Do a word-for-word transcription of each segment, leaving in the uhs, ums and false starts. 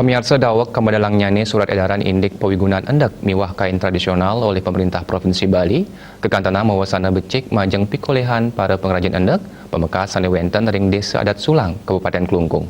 Pamiarsa, daweg kamedalangnyané surat édaran indik pawigunan endek miwah kain tradisional olih Pemerintah Provinsi Bali, kakantenang mawasana becik majeng pikolihan para pengrajin endek, pamekas sané wénten ring Désa Adat Sulang, Kabupatén Klungkung.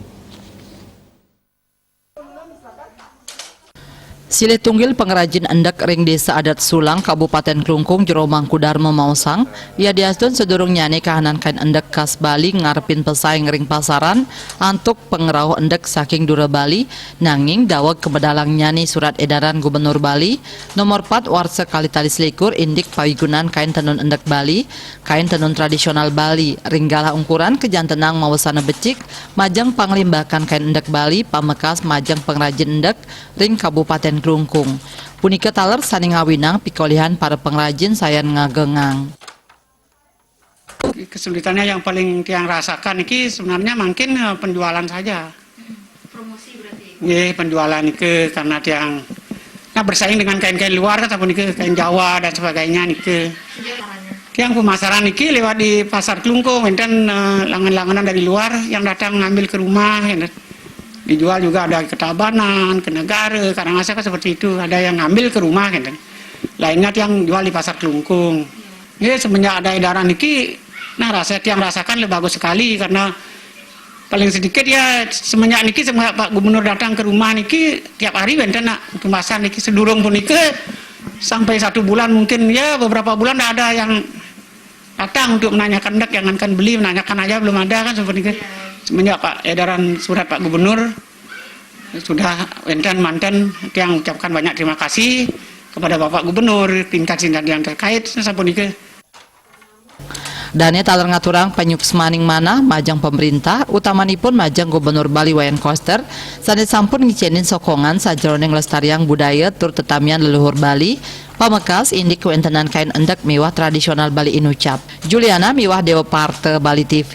Silih tunggil pengrajin endek ring Désa Adat Sulang, Kabupatén Klungkung, Jero Mangku Darma maosang, yadiastun sadurungnyané kahanan kain endek khas Bali ngarepin pesaing ring pasaran antuk pangrauh endek saking dura Bali, nanging daweg kamedalangnyané surat édaran Gubernur Bali nomor pat warsa kalih tali selikur indik pawigunan kain tenun endek Bali, kain tenun tradisional Bali, ring galah ungkuran kajantenang mawasana becik, majeng panglimbakan kain endek Bali, pamekas majeng pengrajin endek ring Kabupatén Klungkung. Punika taler sané ngawinang pikolihan para pengrajin sayan ngagengang. Kesulitannya yang paling tiang rasakan niki sebenarnya mungkin, eh, penjualan saja. Promosi berarti? Nggih, penjualan niki karena tiang, nah, bersaing dengan kain-kain luar kan, sampun niki kain Jawa dan sebagainya niki. Tiang pemasaran niki lewat di Pasar Klungkung, wénten, eh, langan-langanan dari luar yang datang ngambil ke rumah, gitu. Dijual juga ada ke Tabanan, ke Negara, Karangasem kan seperti itu, ada yang ngambil ke rumah, gitu. Lainnya tiang jual di Pasar Klungkung. Ya, semenjak ada édaran niki, nah, rasa tiang rasakan lebih bagus sekali karena paling sedikit ya semenjak niki, semenjak Pak Gubernur datang ke rumah niki, tiap hari wénten nak pemasaran niki, sedurung punika sampai satu bulan mungkin, ya, beberapa bulan ndak ada yang datang untuk menanyakan endek, jangankan beli, menanyakan aja belum ada kan seperti itu. Semenjak Pak édaran surat Pak Gubernur sudah wénten manten, tiang ucapkan banyak terima kasih kepada Bapak Gubernur, instansi yang terkait, sampun niki. Dané taler ngaturang panyuksmaning manah majeng pemerintah, utamanipun majeng Gubernur Bali Wayan Koster, sané sampun ngicénin sokongan sajeroning nglestariang budaya tur tetamian leluhur Bali, pamekas indik kawéntenan kain endek miwah tradisional Bali inucap. Juliana miwah Déwa Parta, Bali T V.